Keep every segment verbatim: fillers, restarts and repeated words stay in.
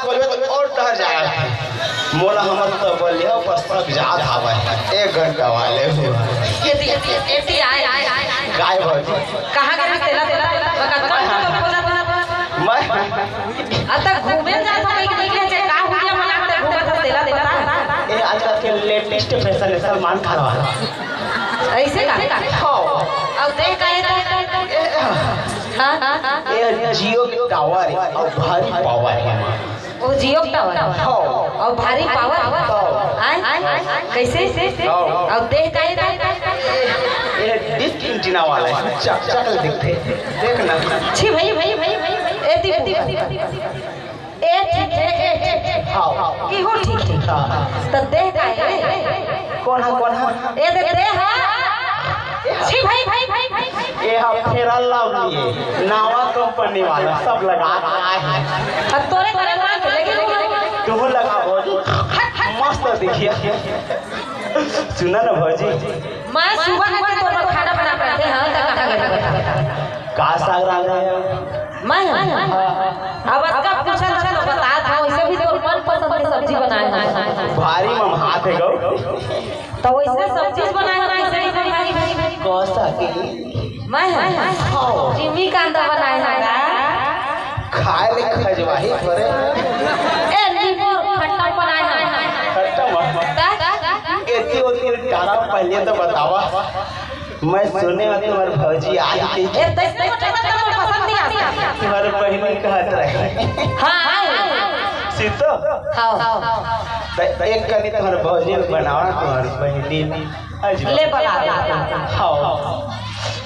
बोलबे तो और डर जाए। मोला हमर तबलिया पर सब याद आवे। एक घंटा वाले हुआ। ये दी, ये दी, ये दी, आए, आए, आए, आए। काय भौजी? कहाँ के तेला, तेला, तेला, बका, कौन सा बोला था? मैं अब तक घूमे जा तो एक निकले जे का हुआ मना के घूमे तो तेला, तेला। ये आजकल के लेटेस्ट फैशन है, सलमान खान वाला। ऐसे का? हाँ। अब देख का ये तो, हाँ, हाँ, हाँ। ये जियो के टावर है और भारी पावर है। ओ जियो के टावर। हाँ। और भारी पावर। हाँ। आय? कैसे? हाँ। और देख का ये तो, ये डिश एंटीना वाला है, चक चक ले दिखते। देखना। छी भाई, भाई, भाई, भाई, भाई। ए दीपू। ए ठीक है, ए ठीक है। हाँ। इहो ठीक है। हाँ। तो देख का ये। कौन है, कौन है? ए दे, दे हाँ। छी भाई, भाई, भाई, भाई। ये हा फेयर लवली है, नवा कंपनी वाला, सब लगा रहा है। अब तोरे करे ना, लेकिन तू लगा भौजी, मस्त दिखिया। सुना ना भौजी, मैं सुबह के तोर बर खाना बना के रखे हंव, त कहाँ गए? का साग रांधे? मैं हंव। अब अतका पूछत हस त बतात हंव, वैसे भी तोर मनपसंद के सब्जी बनाए हंव। भारी ममहात हे गो। त वैसे सब्जी बनाए हंव, कैसे नहीं बनाए? कौन सा के? मैं हंव। हाँ। जिमी कांदा बनाए हंव। खाए ले खजवाही थोरे। ए, नींबू खट्टा बनाए हंव। खट्टा मा? त? एती ओती टारा पहले तो बतावा। मैं सुने हंव तुम्हर भौजी आई थी। ए, तैसे तो ठीक है, तो पसंद नहीं आता। तुम्हर बहिनी कहत रहे। हाँ, हाँ। सीतो? हाँ। त एक कनी तुम्हर भौजी बनावा, तुम्हर बहिनी। अजब। ले बना। हाँ।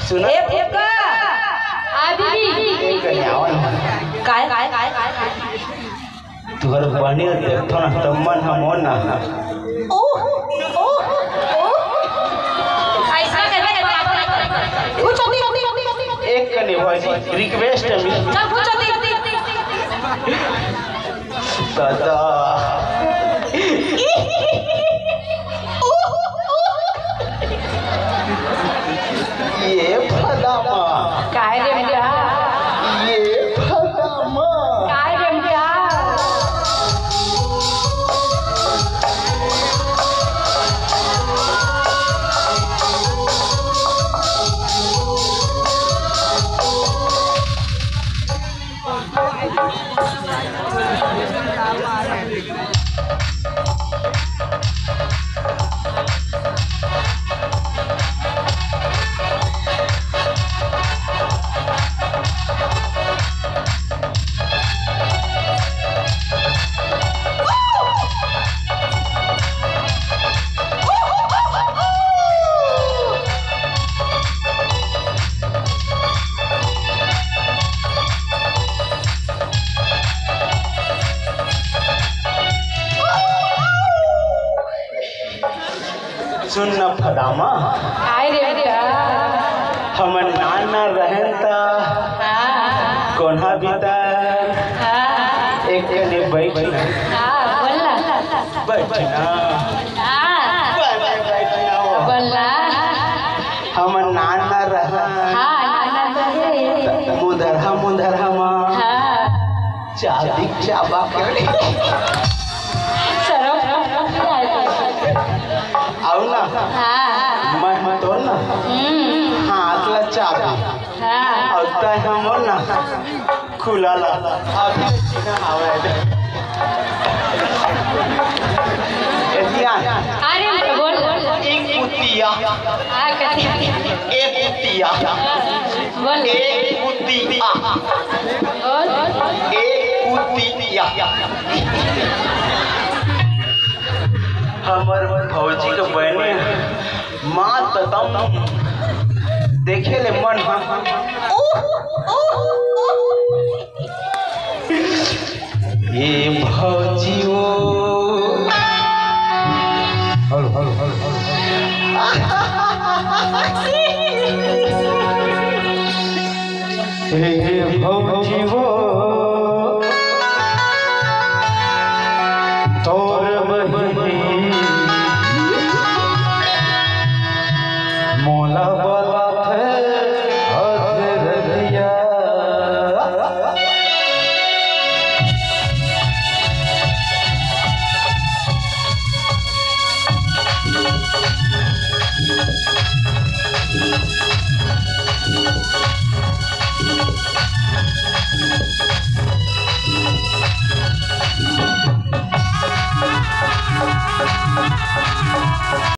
सुना? ए फुक्का। आ दीदी। एक कनी आवा ना। काय? तुहर बने देखथन त मन ह मोर ना। ओह, ओह, ओह। ऐसा कहबे त बराबर नहीं करबे। कुछ होती, होती, होती, होती। एक कने भौजी, रिक्वेस्ट है मेरी। चल, कुछ होती, होती, होती। दादा। ये फदामा। काय रे बेटा? ये फदामा। काय रे बेटा? सुन न फदामा। काय रे बेटा? हमन नान नान रहेन त हाँ। कोन्हा भीतर हाँ। एक कने बैठ ना। हाँ, बोल ना। बैठ ना। हाँ। बने बैठ ना हो। बोल ना। हमन नान नान रहेन। हाँ, नान नान रहे। मुंधरहा, मुंधरहा मा। हाँ। चाबी चाबा के। सरम। आऊ ना। हाँ। मैं तो ना। हम्म। हाथ ला चाबी। हाँ। अऊ तैं हमन ना। खुला ला। अभी चिन्हा आवे। एतिया। अरे बोल। एक कुतिया। हाँ, कथी? एक कुतिया। बोल। एक कुतिया। बोल। एक कुतिया। हमर भौजी के बने माँ ततम देखे ले मन ह। ये भौजी